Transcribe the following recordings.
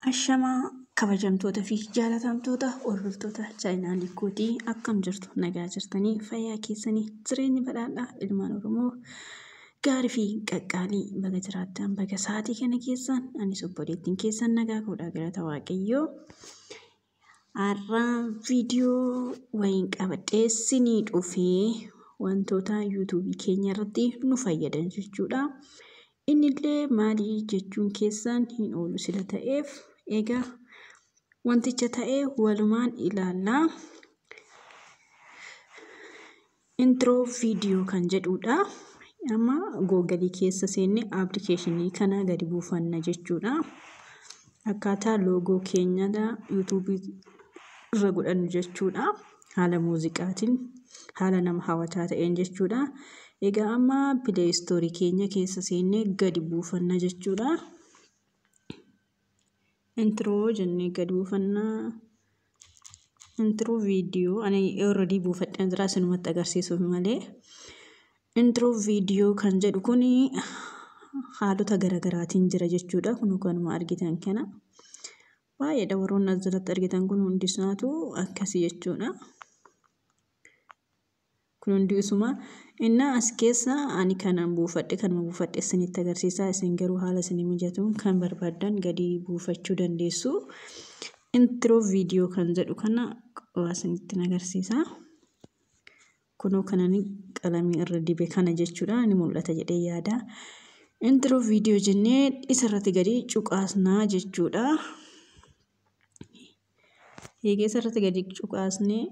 Ashamaa kabajamtoota fi jaalatamtoota hordoftoota chaayinaalii kootii, akkam jirtu? Nagaa jirtanii? Fayyaa keessanii? Jireenya badhaadhaa ilmaan Oromoo gaarii fi qaqqaalii, baga jiraattan, baga sa'aatii kana keessan. Anis obboleettiin keessan nagaa koodhaa, galata Waaqayyoo. Har'a viidiyoo wayiin qabadhee sinii dhufee, wantoota yuutuubii keenya irratti nu fayyadan jechuudha. Innillee maalii jechuun keessan hin oolu sila ta'eef, egaa wanticha ta'ee walumaan ilaallaa. Intro viidiyoo kan jedhudha. Amma googalii keessa seenne appilikeeshinii kana gadi buufanna jechuudha. Akkaataa loogoo keenya yuutuubii irra godhannu jechuudha. Haala muuziqaatiin, haala nama hawwataa ta'een jechuudha. Egaa amma Play Storeii keenya keessa seennee gadi buufanna jechuudha. Intro jennee gadi buufannaa. Intro viidiyoo ani already buufadheen jira, isinumatti agarsiisuuf malee. Intro viidiyoo kan jedhu kun haalota garaagaraatiin jira jechuudha. Kun kanuma argitan kana. Baay'eedha, warroonni as jalatti argitan kun hundi isaatu akkasii jechuudha. Kun hundi isuma. Innaa as keessa ani kanan buufadhe, kanuma buufadhe isinitti agarsiisa. Isin garuu haala isinii mijatuun kan barbaaddan gadi buufachuu dandeessu. Intro viidiyoo kan jedhu kana isinitti agarsiisa. Kunoo kanan qalamii irra dibe kana jechuudha. Ni mul'ata jedhee yaada. Intro viidiyoo jennee isarratti gadi cuqaasnaa jechuudha. Eegee isarratti gadi cuqaasnee,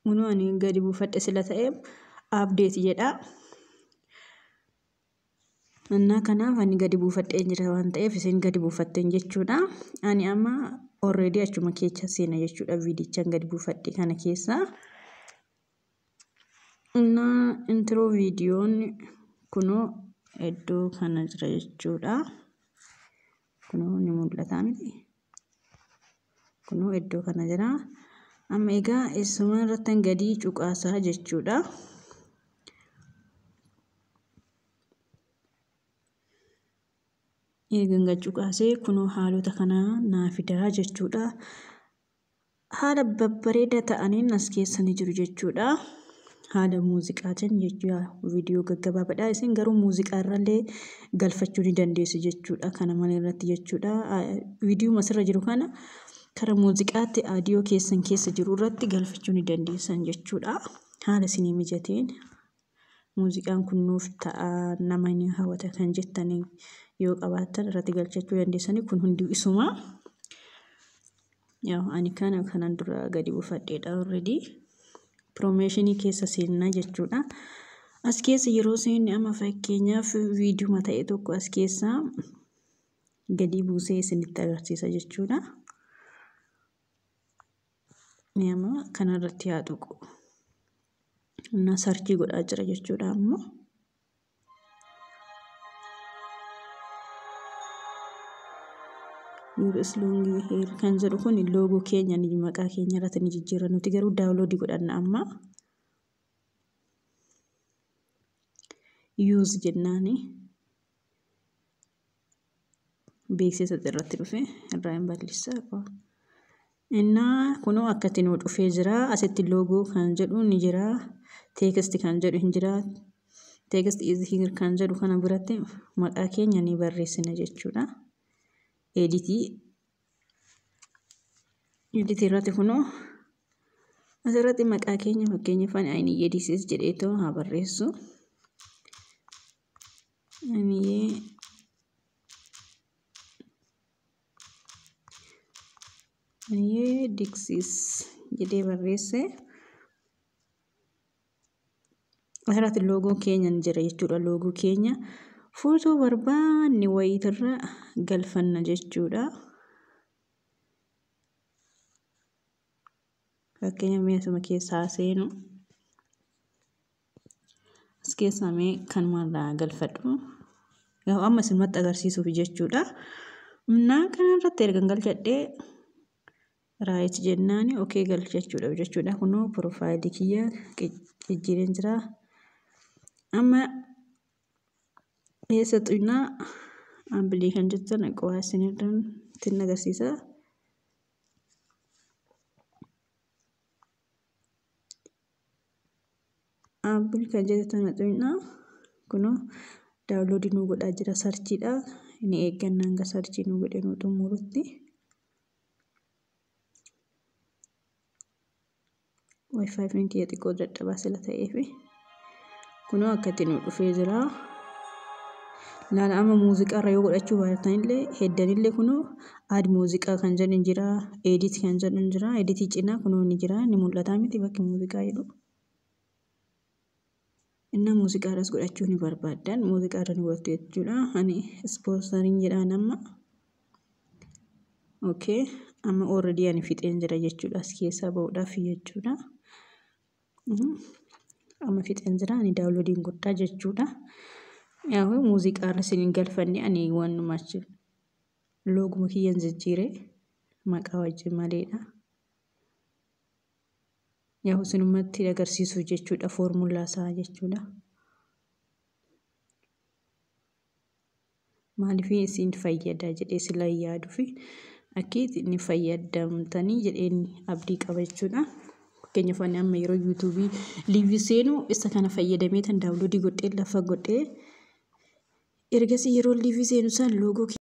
kunoo ani gadi buufadhe sila ta'e, update jedha. Innaa kanaaf ani gadi buufadhee jira waan ta'eef, isin gadi buufatteen jechuudha. Ani amma already achuma keessa seena jechuudha, viidichaan gadi buufadhe kana keessa. Innaa intro viidiyoon kunoo iddoo kana jira jechuudha. Kunoo ni mul'ata miti? Kunoo iddoo kana jira. Amma egaa isuma irratti gadi cuqaasaa jechuudha. Eegan gad cuqaasee, kunoo haalota kanaa naa fidaa jechuudha. Haala babbareedaa ta'aniin as keessa ni jiru jechuudha. Haala muuziqaatiin jechuudha. Viidiyoo gaggabaabaadha. Isin garuu muuziqaa irrallee galfachuu ni dandeessu jechuudha. Kana malee irratti jechuudha. Viidiyoo asirra jiru kana karaa muuziqaatti audiyoo keessan keessa jiru irratti galfachuu ni dandeessan jechuudha. Haala isinii mijateen muuziqaan kun nuuf ta'a, nama ni hawwata kan jettanii yoo qabaattan irratti galchachuu dandeessanii, kun hundi isuma. Ani kana kanan dura gadi buufadheedha already. Promotionii keessa seennaa jechuudha. As keessa yeroo seenne, amma fakkeenyaaf viidiyoo ta'e tokko as keessa gadi buusee isinitti agarsiisa jechuudha. Amma kanarratti haa tuqu. Innaa searchii godhaa jira jechuudha ammoo. Your long hair kan jedhu kun loogoo keenya ni maqaa keenya irratti ni jijjiirra, nuti garuu downloadii godhanna amma. Use jennaani, beeksisa irratti dhufe irraa hin balleessaa. Innaa kunoo akkatti nuu dhufee jira. Asitti loogoo kan jedhu ni jira. Text kan jedhu hin jira. Text is here kan jedhu kana biratti maqaa keenya ni barreessina jechuudha. Editii editii irratti kunoo asirratti maqaa keenya, fakkeenyaaf ani Ayiniyyee Diisis jedheetoo haa barreessu. Ayiniyyee Diksiis jedhee barreesse. Asirratti loogoo keenya ni jira jechuudha. Loogoo keenya footoo barbaanne wayiitirra galfanna jechuudha. Fakkeenya mee asuma keessaa seenu. As keessaa mee kanumarraa galfadhu. Amma isinumatti agarsiisuuf jechuudha. Innaa kanarratti erga galchadhee, right jennaani, okay galchachuudha jechuudha. Kunoo profileii kiyya jijjiireen jira. Amma eessa xuynaa ambilii kan jettan qowaa isinirraan ittiin agarsiisa. Ambil kan jettan xuynaa kunoo downloadii nu godhaa jira searchiidha. Inni eeggannaa hanga searchii nu godhee nu xumurutti. Wifi kiyya xiqqoo dadhabaa sila ta'eefi kunoo akkatti nu dhufee jira. Laala amma muuziqaarra yoo godhachuu baattanillee heddanillee kunoo add muuziqaa kan jedhu ni jira, edit kan jedhu ni jira, editii cinaa kunoo ni jira, ni mul'ata miti bakki muuziqaa jedhu. Inni muuziqaarras godhachuu ni barbaaddan muuziqaarra ni godhattu jechuudha. Ani sponsoring jedhaan amma. Okay, amma already ani fixeen jira jechuudha as keessaa bahuudhaaf jechuudha. Amma fixeen jira ani downloadiin godhaa jechuudha. Yaa muuziqaarra isin hin galfanne ani waanuma achi looguma kiyyan jijjiire maqaa wajjin maleedha. Yaa isinumatti agarsiisu jechuudha foormulaa isaa jechuudha. Maaliif isin fayyada jedhee sila yaaduufi akki inni fayyadamtanii jedheen abdii qaba jechuudha. Fakkeenyaaf ani amma yeroo YouTubeii liveii seenu isa kana fayyadamee tan downloadii godhee lafa godhee ergasii yeroo liveii seenu san loogoo